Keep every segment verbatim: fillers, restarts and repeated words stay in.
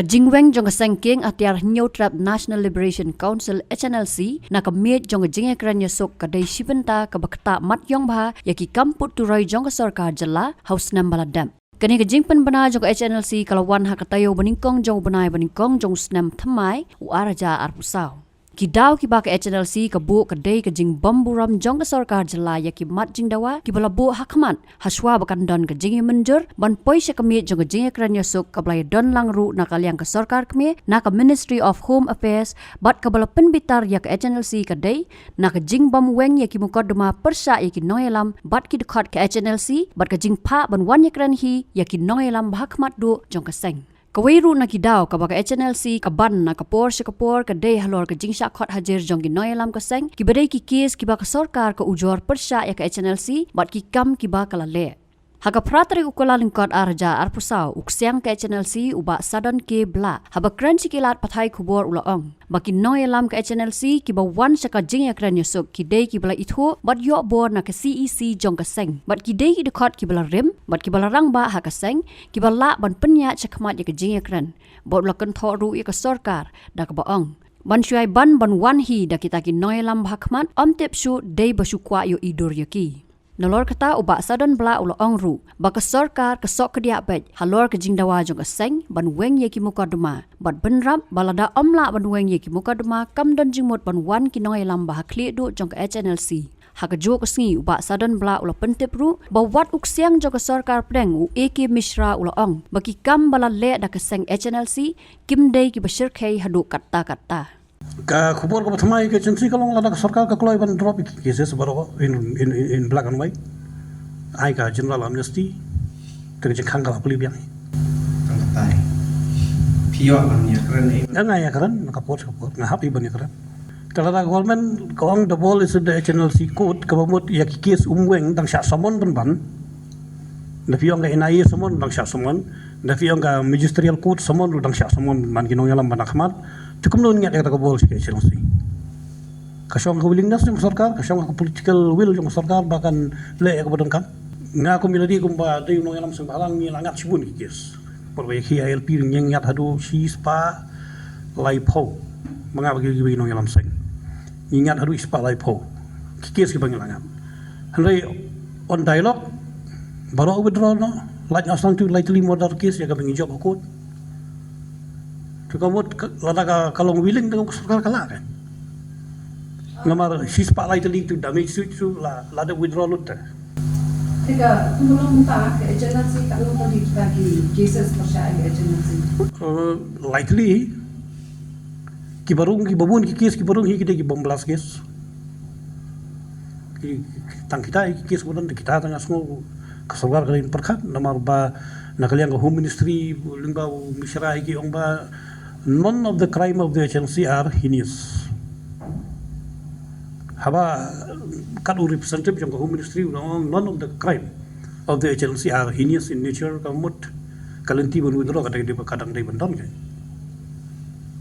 Ka jingweng jong ka seng kieng atiar Hynñiewtrep National Liberation Council, H N L C, na ka miej jong ka jingïakren ïasuk ka dei shi bynta kaba ktah mat ïong bha ïa ki kam put turoi jong ka sorkar jylla ha u snem ba la dep. Kane ka jingpynbna jong ka H N L C ka la wan ha ka taïew ba nyngkong jong u bnai ba nyngkong jong u snem thymmai u ar hajar arphew saw. Ki daw kiba ka H N L C ka buh ka dei ka jingbym burom jong ka sorkar jylla ïa ki mat jingdawa kiba la buh ha khmat, ha shuwa ba kan don ka jingïamynjur ban poi sha ka miej jong ka jingïakren ïasuk kaba la ïadon lang ruh na ka liang ka sorkar kmie, na ka Ministry of Home Affairs, bad kaba la pynbitar ïa ka H N L C ka dei na ka jingbym weng ïa ki mukotduma pyrshah ïa ki nongïalam bad ki dkhot ka H N L C, bad ka jingphah ban wan ïakren hi ïa ki nongïalam ba ha khmat duh jong ka seng. Kawei ruh na ki daw kaba ka H N L C ka ban na ka por sha ka por ka dei halor ka jingshah khot hajir jong ki nongïalam ka seng, kiba dei ki kes kiba ka sorkar ka ujor pyrshah ïa ka H N L C bad ki kam kiba ka la leh. Ha ka phra tarik u Kyllalyngkot ar hajar arphew saw, u ksiang ka H N L C u Bah Sadon K Blah, haba kren sha ki lad pathai khubor u la ong ba ki nongïalam ka H N L C kiba wan sha ka jingïakren ïasuk ki dei kiba la ithuh bad ïoh bor na ka C E C jong ka seng, bad ki dei ki dkhot kiba la rim bad kiba la rangbah ha ka seng, kiba lah ban pynïaid sha khmat ïa ka jingïakren. Bad u la kynthoh ruh ïa ka sorkar da kaba ong ban shu ai ban ban wan hi da kita ki nongïalam ba ha khmat, ym tip shuh dei ba shu kwah ïohi dur ïa ki. Nalor kata, u Bah Sadon Blah u la ong ruh ba ka sorkar ka sohkdiah beit halor ka jingdawa jong ka seng ban weng ïa ki mukotduma, bad bynrap ba lada ym lah ban weng ïa ki mukotduma kam don jingmut ban wan ki nongïalam ba ha khlieh duh jong ka H N L C. Ha kajuh ka sngi, u Bah Sadon Blah u la pyntip ruh ba wat u ksiang jong ka sorkar pdeng, u A K Mishra, u la ong ba ki kam ba la leh da ka seng H N L C kim dei kiba shyrkhei haduh katta katta. Ka khubor kaba thymmai ka H N L C ka long lada ka sorkar ka kloi ban drop ïa ki cases baroh in, in, in, in black and white, ai ka general amnesty, te ka jingkhang ka la plie biang. Tang katai. Phi ïoh ban ïakren, eh? Nga ïakren, na ka por sha ka por, nga hap hi ban ïakren. Te lada government ka ong the ball is in the H N L C court, kaba mut ïa ki case um weng dang shah summon pynban. Da phi ong ka N I A summon, dang shah summon. Da phi ong ka magisterial court summon, dang shah summon pynban ki nongïalam ba na khmat. Te kumno ngiat ïa kata ka ball sha ka H N L C? Ka shong ka willingness jong ka sorkar, ka shong ka political will jong ka sorkar ba kan leh ïa kaba donkam. Nga kum i lade kumba dei u nongïalam seng bhalang, ngi la ngat shibun ki case. Por ba ïa ki I L P ngi ngat haduh shispah laiphew. Ba nga ba ki, ki nongïalam seng, ngi ngat haduh shispah laiphew ki case kiba ngi la ngat. Hynrei on dialogue, baroh withdraw noh, lait noh sdang tu lai tylli murder case ïa kaba ngi jop ha court. Te ka mut ka, lada ka, ka long willing te ka sorkar ka lah ka. Namar shispah lai tylli tu damage suit tu la, la da withdraw lut te. Te ka kumno long mynta ka H N L C ka long tang kita ki cases pyrshah ïa ka H N L C? Eh, lai tylli kiba rung, kiba bun ki case kiba rung hi ki dei ki bomb blast case. Ki, tang kita ki case ba don, kita tang nga sngew ka sorkar ka dei ban pyrkhat, namar ba na ka liang ka Home Ministry lyngba u Mishra hi ki ong ba none of the crime of the H N L C are heinous. Haba kat u representative jong ka Home Ministry u ong none of the crime of the H N L C are heinous in nature, ka mut ka lynti ban withdraw ka dang dei, ka dang dei ban don ka.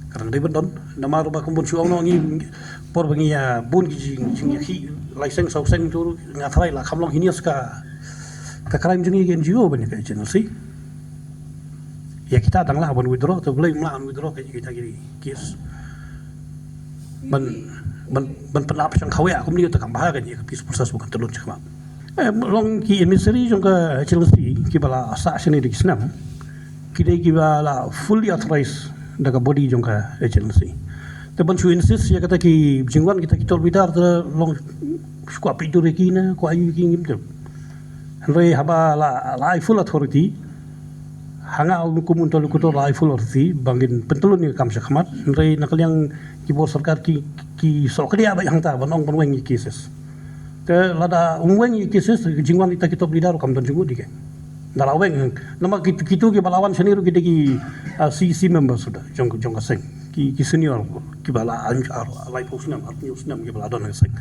Ka dang dei ban don. Namar ba kum bun shu ong noh ngi, por ba ngi ïa bun ki jing, jingïakhih lai seng saw seng tu, nga tharai la kham long heinous ka, ka crime jong ngi ki N G O ban ïa ka H N L C. Ïa kita dang lah ban withdraw, te balei ym lah ban withdraw ka, kita ki case. Ban, ban, ban pynap shang khawiah kumne te kam bha ka, ïa ka peace process ba kan tlot shikmat. Eh, long ki emissary jong ka H N L C kiba la sah shane da ki snem, ki dei kiba la fully authorized da ka body jong ka H N L C. Te ban shu insist ïa kata ki jingwan kita ki top leader te long shu kwah peit dur ïa ki ne kwah ïa ki ngim tip. Hynrei haba la, la ai full authority, ha nga kum u interlocutor la ai full authority ba ngin pyntlun ïa ka kam shakhmat. Hynrei na ka liang ki bor sorkar ki, ki sohkdiah beit hangta ban ong ban weng ïa ki cases. Te lada um weng ïa ki cases, jingwan kita ki top leader ruh kam don jingmut ïa ki. Da la weng, namar ki, kitu kiba la wan shane ruh ki dei ki, ah, C E C members suda jong, jong ka seng. Ki, ki senior kiba la ar, ar, laiphew snem, arphew snem kiba la don ha ka seng.